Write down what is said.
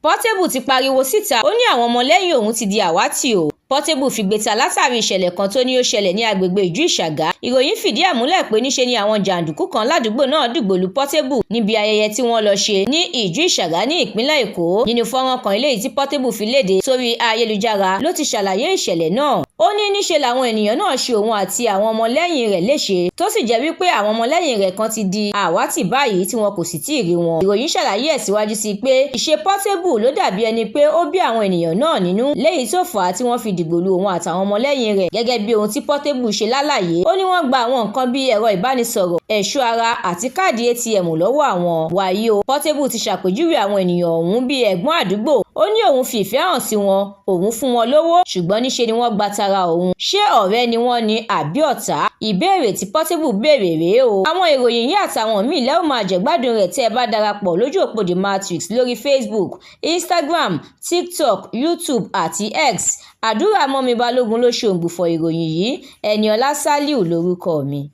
Portable ti pariwo síta, ó ní àwọn ọmọlẹ́yìn òun ti di àwátì o. Portable figbe ta látàrí ìṣẹ̀lẹ̀ kan tó ní ó ṣẹlẹ̀ ní agbègbè Ìjú Ìṣàgà. Ìròyìn fìdí ẹ̀ múlẹ̀ pé níṣe ni àwọn jàǹdùkú kan ládùúgbò náà dìgbò lu Portable níbi ayẹyẹ tí wọ́n lọ ṣe ní Ìjú Ìṣàgà ní ìpínlẹ̀ Èkó. Nínú fọ́nrán kan eléyìí tí Portable fi léde sórí ayélujára ló ti ṣàlàyé ìṣẹ̀lẹ̀ náà. Ó ní níṣe làwọn ènìyàn náà ṣe òun àti àwọn ọmọlẹ́yìn rẹ̀ léṣe, tó sì jẹ́ wípé àwọn ọmọlẹ́yìn rẹ̀ kan ti di àwátì báyìí tí wọn kò sì tíì rí wọn. Ìròyìn ṣàlàyé ẹ̀ síwájú sí pé ìṣe Portable ló dàbí ẹni pé ó bí àwọn ènìyàn náà nínú, léyìí tó fà á tí wọ́n fi dìgbò lu òun àtàwọn ọmọlẹ́yìn rẹ̀. Gẹ́gẹ́ bí ohun tí Portable ṣe lálàyé, ó ní wọ́n gba àwọn nǹkan bíi ẹ̀rọ ìbánisọ̀rọ̀, ẹ̀ṣọ́ ara àti káàdì ATM lọ́wọ́ àwọn. Wàyí o, Portable ti ṣàpèjúwe àwọn ènìyàn ọ̀hún bíi ẹ̀gbọ́n àdúgbò. Ó ní òun fi ìfẹ́ hàn sí wọn, òun fún wọn lówó, ṣùgbọ́n níṣe ni wọ́n gba tara òun. Ṣé ọ̀rẹ́ ni wọ́n ni àbí ọ̀tá? Ìbéèrè tí Portable béèrè rèé o. Àwọn ìròyìn yìí àtàwọn míì lẹ́ ó máa jẹ̀gbádùn rẹ̀ tẹ́ ẹ bá darapọ̀ lójú òpó The Matrix lórí Facebook, Instagram, TikTok, YouTube àti X. Àdúrà Mọ́mi Balógun ló ṣe òǹgbùfọ̀ ìròyìn yìí. Ẹniọlá Sálíù lórúkọ mi.